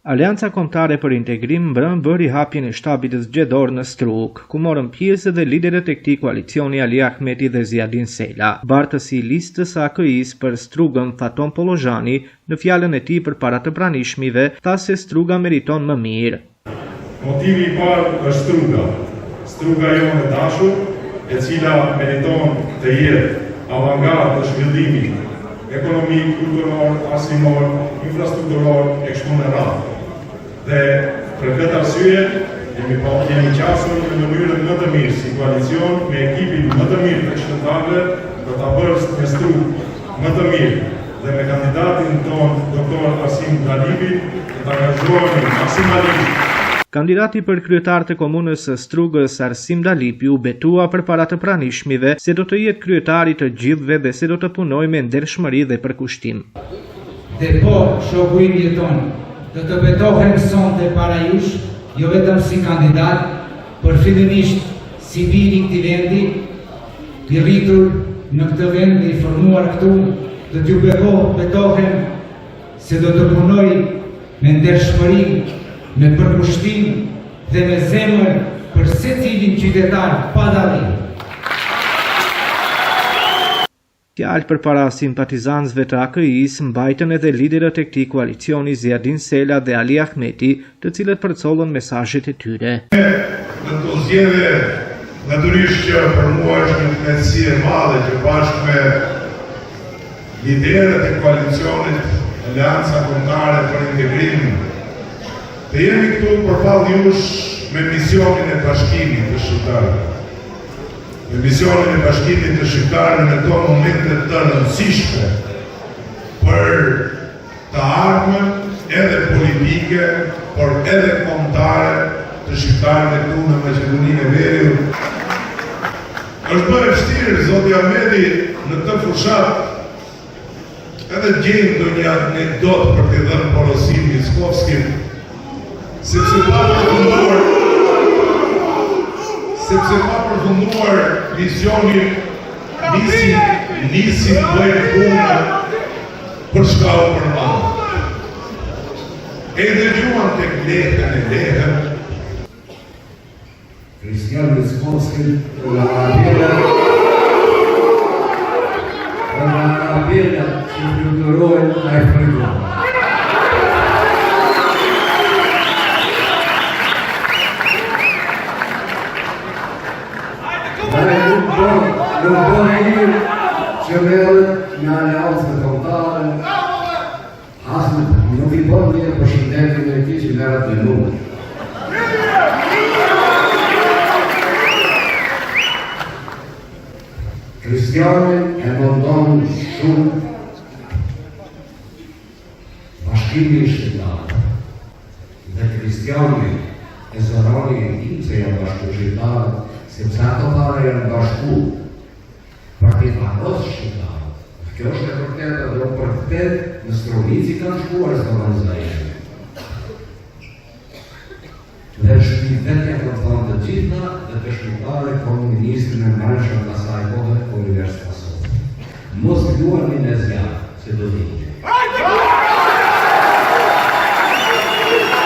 Aleanca Kombëtare për Integrim mbrëmë bëri hapjen e shtabit zgjedhor në Strugë, ku morën pjesë edhe liderët e këtij koalicioni Ali Ahmeti dhe Ziadin Sela. Bartësi i listës së AKI-së për Strugën, Faton Pollozhani, në fjalën e tij përpara të pranishmive, tha se Struga meriton më mirë. Motivi i parë është Struga. Struga jonë e dashur, e cila meriton të jetë avangardë e zhvillimit ekonomik, kulturor, arsimor, infrastrukturor e kështu me radhë. Dhe për këtë arsye jemi po jemi qasur në mënyrën më të mirë si koalicion me ekipin më të mirë të këshilltarëve për ta bërë një Strugë më të mirë dhe me kandidatin tonë Doktor Arsim Dalipin do të angazhohemi maksimalisht. Kandidati për kryetar të komunës së Strugës, Arsim Dalipi u betua përpara të pranishmive se do të jetë kryetar i të gjithëve dhe se do të punojë me ndershmëri dhe përkushtim. Dhe po, shoku im Jeton, do të betohem sonte para jush, jo vetëm si kandidat, por fillimisht si bir i këtij vendi, i rritur në këtë vend dhe i formuar këtu, do t'ju betohem se do të punoj me ndershmëri, me përkushtim dhe me zemër për secilin qytetar pa dallim. Fjalë përpara simpatizantëve të AKI-së mbajtën edhe liderët e këtij koalicioni Ziadin Sela dhe Ali Ahmeti, të cilët përcollën mesazhet e tyre. Në këto zgjedhje, natyrisht që për mua është një kënaqësi e madhe që bashkë me liderët e koalicionit Aleanca Kombëtare për Integrim të jemi këtu përballë jush me misionin e bashkimit të shqiptarëve. Me misionin e bashkimit të shqiptarëve në këto momente të rëndësishme për të ardhmen edhe politike, por edhe kombëtare të shqiptarëve këtu në Maqedoninë e Veriut. Është bërë e vështirë, zoti Ahmeti, në këtë fushatë Edhe të gjejmë ndonjë anekdotë për t'i dhënë porosi Mickovskit, sepse pa përfunduar sepse pa përfunduar misioni nisin nisin bëjnë punën për çka u përmend. E dëgjuan tek lehën e lehën, Hristijan Mickoski nga Arabia nga Arabia që fluturojnë ai frikon. Ai nuk bën, nuk bën mirë që merret me aleancën kombëtare As nuk i bën mirë për shëndetin e tij që merret me numër. Kristianin e mundon shumë bashkimi i shqiptarëve. Dhe Kristiani e Zorani e dinë se janë bashku shqiptarët, sepse ato para janë bashku Për t'i varros shqiptarët. Dhe kjo është e vërteta dhe unë për këtë në Strumicë i kam shkuar Zoran Zaevit. Dhe në shtëpi vetë ia kam thënë të gjitha dhe dëshmitare kam ministrin e mbrendshëm të asaj kohe Oliver Spasov. Mos luani me zjarr, se do digjeni.